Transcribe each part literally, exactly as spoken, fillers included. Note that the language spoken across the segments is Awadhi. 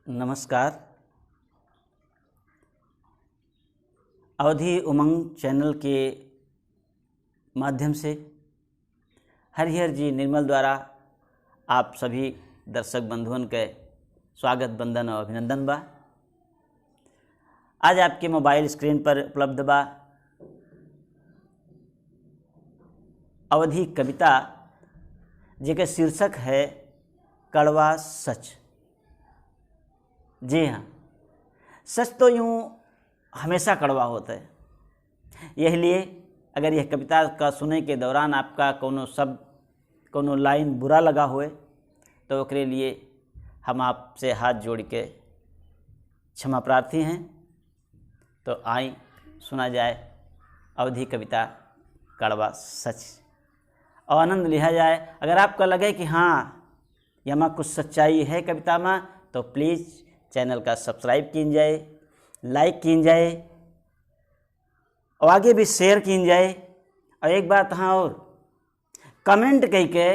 नमस्कार। अवधी उमंग चैनल के माध्यम से हरिहर जी निर्मल द्वारा आप सभी दर्शक बंधुअन के स्वागत, वंदन और अभिनंदन बा। आज आपके मोबाइल स्क्रीन पर उपलब्ध बा अवधी कविता, जेके शीर्षक है कड़वा सच। जी हाँ, सच तो यूँ हमेशा कड़वा होत है। यही लिए अगर यह कविता का सुने के दौरान आपका कौनो शब्द, कौनो लाइन बुरा लगा होए, तो ओकरे लिए हम आपसे हाथ जोड़ के क्षमा प्रार्थी हैं। तो आई सुना जाए अवधी कविता कड़वा सच और आनंद लिहा जाए। अगर आपका लगे कि हाँ, यमा कुछ सच्चाई है कविता में, तो प्लीज चैनल का सब्सक्राइब कीन जाए, लाइक कीन जाए और आगे भी शेयर कीन जाए। और एक बात हाँ और, कमेंट कइके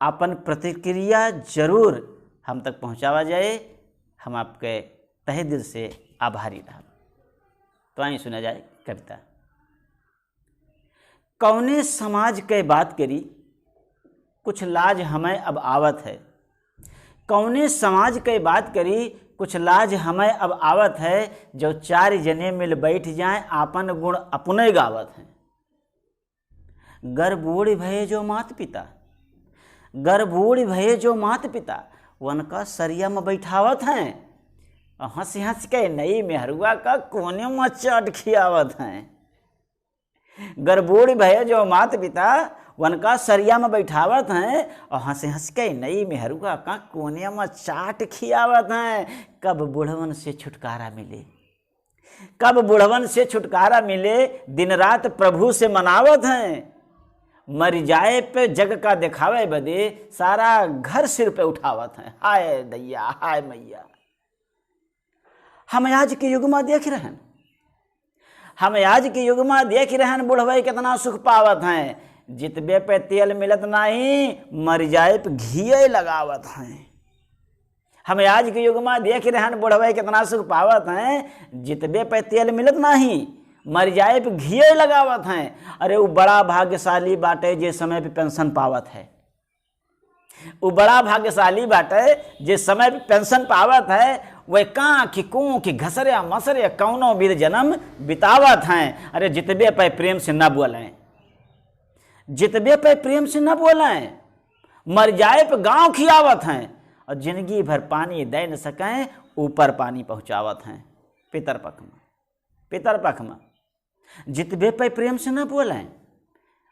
आपन प्रतिक्रिया जरूर हम तक पहुँचावा जाए। हम आपके तहे दिल से आभारी रहब। तो आई सुना जाए कविता। कौने समाज के बात करी, कुछ लाज हमें अब आवत है। कौने समाज के बात करी, कुछ लाज हमें अब आवत है। जो चार जने मिल बैठ जाएं, आपन गुण अपने गावत हैं। गर बूढ़ भये जो मात पिता, गर बूढ़ भये जो मात पिता, वनका सरिया में बैठावत हैं। और हँस हँस के नई मेहरुआ का कोने में चाट खियावत हैं। गर बूढ़ भये जो मात पिता, वनका सरिया में बैठावत हैं और हँस हँस के नई मेहरुआ का कोने में चाट खियावत हैं। कब बुढ़वन से छुटकारा मिले, कब बुढ़वन से छुटकारा मिले, दिन रात प्रभु से मनावत हैं। मर जाए पे जग का दिखावे बदे, सारा घर सिर पे उठावत हैं। हाय दैया, हाय मैया। हम आज के युग में देख रहन, हम आज के युग में देख रहन, बुढ़वे कितना सुख पावत हैं। जितबे पे तेल मिलत नाही, मर जाए पे घिये लगावत हैं। हम आज के युग में देख रहन, बुढ़वे कितना सुख पावत हैं। जितबे पे तेल मिलत नाही, मर जाए पे घिये लगावत हैं। अरे, उ बड़ा भाग्यशाली बाटे, जे समय पे पेंशन पावत है। उ बड़ा भाग्यशाली बाटे, जे समय पे पेंशन पावत है। वह कांखी कूंखी घसरे मसरे कौनो विध जन्म बितावत हैं। अरे, जितबे पे प्रेम से न बोलें, जितबे पे प्रेम से न बोलें, मर जाए पे गाँव खियावत हैं। और जिंदगी भर पानी दे न सकें, ऊपर पानी पहुँचावत हैं। पितर पख में, पितर पख में जितबे पे प्रेम से न बोलें,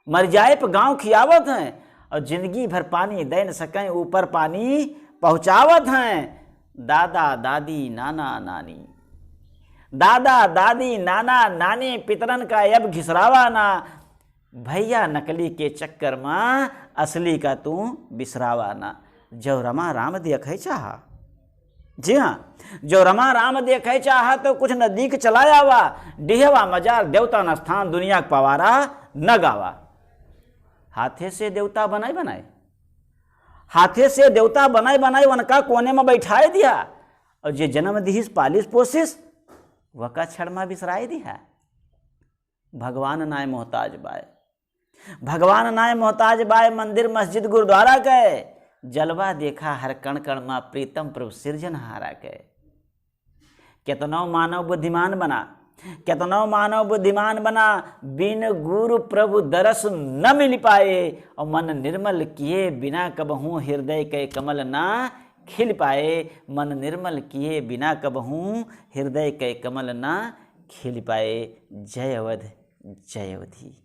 मर जाए पे गाँव खियावत हैं। और जिंदगी भर पानी दे न सकें, ऊपर पानी पहुँचावत हैं। दादा दादी नाना नानी, दादा दादी नाना नानी, पितरन का अब घिसरावा ना। भैया नकली के चक्कर में असली का तू बिसरावा ना। जो रमा राम देखे चाहा, जी हाँ, जो रमा राम देखे चाहा तो कुछ नजदीक चला आवा। डिहवा मजार देवता न स्थान, दुनिया के पवारा न गावा। हाथे से देवता बनाए बनाए, हाथे से देवता बनाए बनाए वनका कोने में बैठाए दिया। और जे जन्म दिहिस पालिस पोसिस, वका छड़ में बिसराए दिया। भगवान नाय मोहताज बाय, भगवान नाय मोहताज बाय मंदिर मस्जिद गुरुद्वारा के। जलवा देखा हर कण कण मा प्रीतम प्रभु सिरजनहारा के। केतनो मानव बुद्धिमान बना, केतनो मानव बुद्धिमान बना, बिन गुरु प्रभु दरस न मिल पाए। और मन निर्मल किए बिना कबहूँ हृदय के कमल ना खिल पाए। मन निर्मल किए बिना कबहूँ हृदय के कमल ना खिल पाए। जय अवध, जय अवधी।